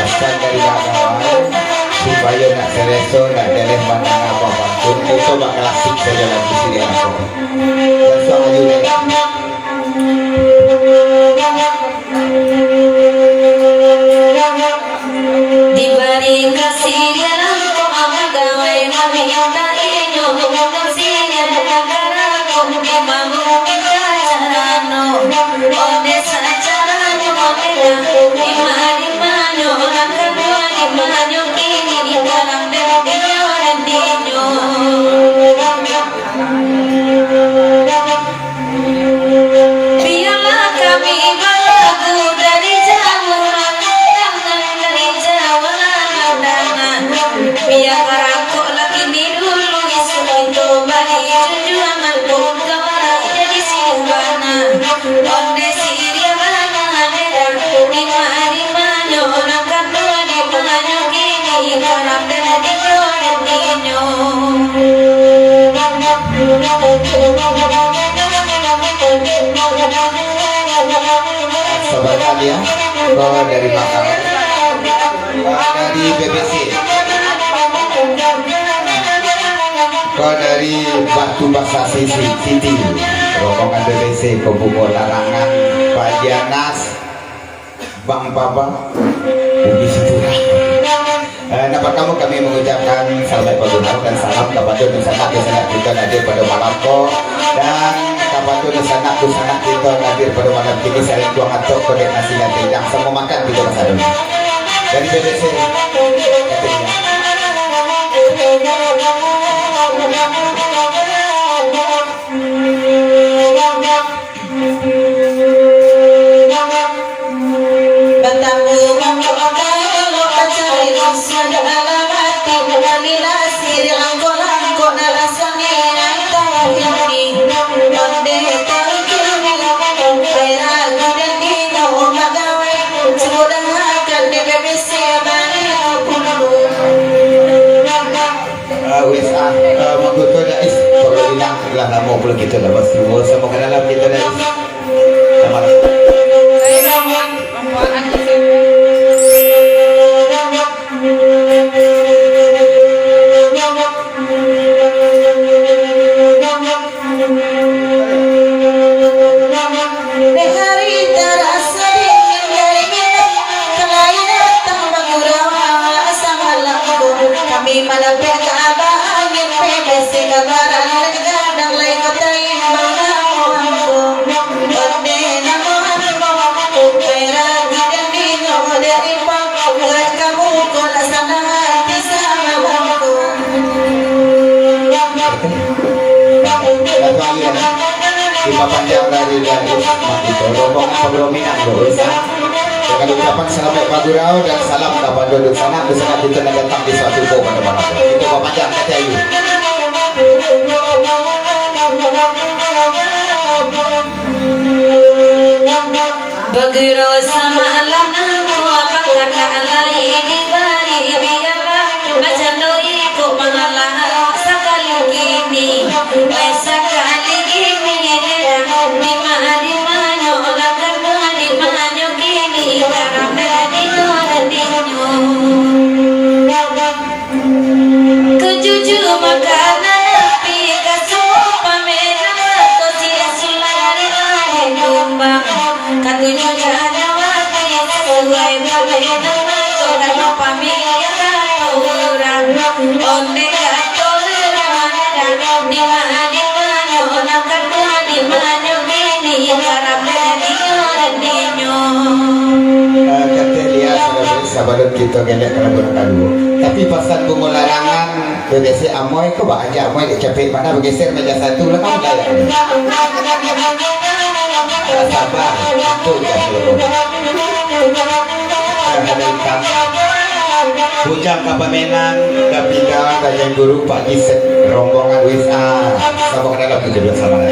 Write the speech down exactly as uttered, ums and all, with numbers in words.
Pasan dari Bang Awal, supayo nak saleso, nak jaleh mandanga Abah Pantun, kito baklasik sajo lagu siriah ko. Langsung aja, deh. Dibari kasih dia langkok, gawai maminta inyo, kasih dia bukan karako, dibangun kita carano. Onde sacaranyo, onde dah, dima-dimanyo, langkah dua dimanyo, kini dalam dan dinyo dan dinyo. Biarlah kami balagu dari jauah, dangan dari jauah, dangan. Biar barakok lagi ni dulu, isuak kito bali junjuangan, pun ka barak jadi simbana. Onde siriah bana, dima-dimanyo, langkah dua dimanyo, kini karap dan dinyo dan dinyo. Sabar kali ya, ko dari Makassar, dari B B C, ko dari Batu Basa Sisi, Siti, rombongan B B C, ko bungo larangan, Pak Janas. Bang Baba, Bugis Turah. Eh, nan partamo kami mangucapkan salamaik bagurau dan salam kapado dunsanak-dunsanak kito nan hadir pado malam ko, dan kapado dunsanak-dunsanak kito nan hadir pado malam kini, salingkuang atok ko dek nasi nan tindang, samo makan kito basado. Dari B B C, katanya. Batangguang mangko kalau pacari usaha dalam hati, malilah siriah langkok-langkok dalam sangin tahu ini. Onde tahu kini, peragu dan dino magawai, sudah akan di B B C balik puluh. Ah, wes, ah, ah, mangko tu, Dais. Kalau inang lah lamo pulo kito lah basuo samo ka dalam kito, Dais. Selamat. Dek hari tarasa dingin dari minum, kalai datang bagurau awak samalam ko. Kami madapek ka abah angin, pepesi ka barang gadang, lai ko taimbang namo ambo. Onde namo ambo, peragu dan dinyo dari pangko, buat kamu ko laksana hati samalam ko. Lagu akhir, dipapanjang dari, dari Mak Ito, rombongan pagurau Minang, bro, wes, ah. Dengan ucapan salamaik bagurau dan salam kapado dunsanak, dunsanak kito nan datang di suatu ko pado malam. Kito papanjang, kata ayu. Bagiro samalam namo, apakah tak lai dibari, biarlah bacando iko mangalah, sakali kini, weh, sakali kini, dima-dimanyo, lah kadua dimanyo kini, karap dinyo dan dinyo. Kajujua makanan api, kasuo pamenang mato, sia sulari ari kumbang. Katuju janawati sasuai pamenang mato, dan pamilihan urang. Onde kato urang, dima-dimanyo, nan kaduo dimanyo, bini harap dinyo, dinyo. Ah, kata dia, sabalun kito galak ka lagu nan kaduo. Tapi pasan bungo larangan, B B C Amoy ko, ba aja Amoy dek capek, mana bageser meja satu lah, kan, galak. Sabar, tu dah dulu. Bujang ka pamenang, ka pindah, ka Tuan Guru, Pak Gisek, rombongan W S A, sama ka dalam tu, dia bilang sama lah.